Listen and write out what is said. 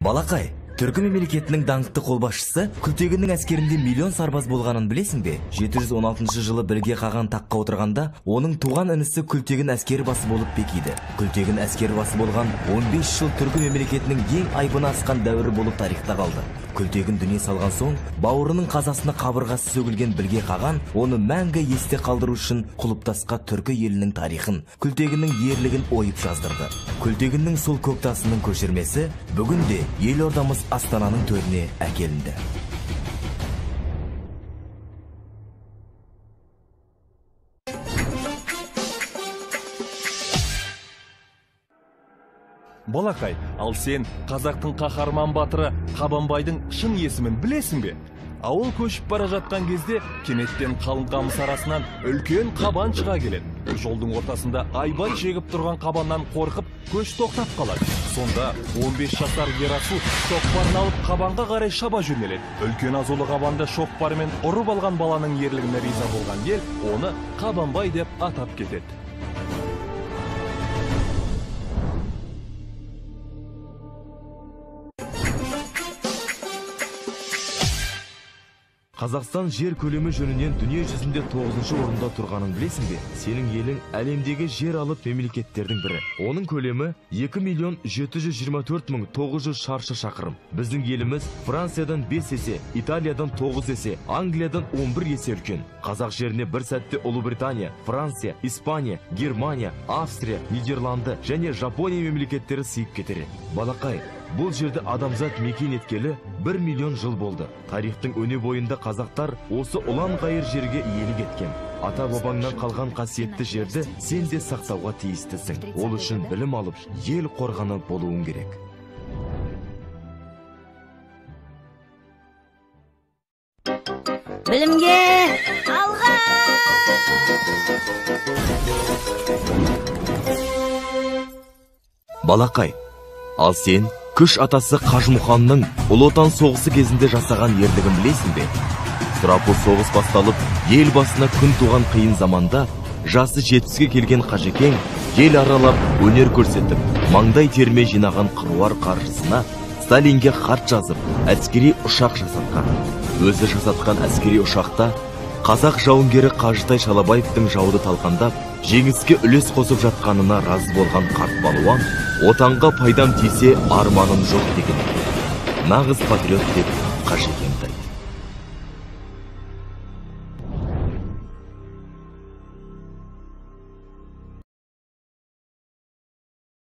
Балақай, түркі мемлекетінің даңқты қолбасшысы Күлтегіннің әскерінде миллион сарбаз болғанын білесің бе? 716 жылы Білге қаған таққа отырғанда, оның туған інісі Күлтегін әскер басы болып бекиді. Күлтегін әскер басы болған 15 жыл түркі мемлекетінің ең айбыны асқан дәуірі болып тарихта қалды. Күлтегін дүние салған соң, бауырының қазасына қабырғасы сөгілген Білге қаған оны мәңгі есте қалдыру үшін құлыптасқа түркі елінің тарихын, Күлтегіннің ерлігін ойып жаздырды. Күлтегіннің сол көктасының көшірмесі бүгінде елордамыз Астананың төріне әкелінді. Балақай, ал сен қазақтың қаһарман батыры Қабанбайдың шын есімін білесің бе? Ауыл көшіп бара жатқан кезде кенеттен қалың қамыс арасынан үлкен қабан шыға келеді. Жолдың ортасында айбат шегіп тұрған қабаннан қорқып, көш тоқтап қалады. Сонда 15 жасар Ерасыл шоқпарын алып қабанға қарай шаба жөнеледі. Үлкен азулы қабанды шоқпармен ұрып алған баланың ерлігіне риза болған ел оны Қабанбай деп атап кетеді. Қазақстан жер көлемі жөнінен дүние жүзінде 9-шы орында тұрғанын білесің бе? Сенің елің әлемдегі жер алып мемлекеттердің бірі. Оның көлемі 2 724 900 шаршы шақырым. Біздің еліміз Франциядан 5 есе, Италиядан 9 есе, Англиядан 11 есе үлкен. Қазақ жеріне бір сәтте Ұлыбритания, Франция, Испания, Германия, Австрия, Нидерланды және Жапония мемлекеттері сыйып кетер еді. Балақай, бұл жерді адамзат мекен еткелі 1 миллион жыл болды. Тарихтың өне бойында қазақтар осы ұлан-ғайыр жерге иелік еткен. Ата-бабаңнан қалған қасиетті жерді сен де сақтауға тиістісің. Ол үшін білім алып, ел қорғаны болуың керек. Білімге алға! Балақай, ал сен күш атасы Қажымұқанның Ұлы Отан соғысы кезінде жасаған ерлігін білесің бе? Сұрапыл соғыс басталып, ел басына күн туған қиын заманда жасы 70-ке келген Қажекең ел аралап өнер көрсетіп, маңдай терме жинаған қыруар қаржысына Сталинге хат жазып, әскери ұшақ жасатқан. Өзі жасатқан әскери ұшақта қазақ жауынгері Қажытай Шалабаевтың жауды талқандап, жеңіске үлес қосып жатқанына разы болған қарт балуан, отанға пайдам тисе арманым жоқ деген екен. Нағыз патриот деп Қажекеңді.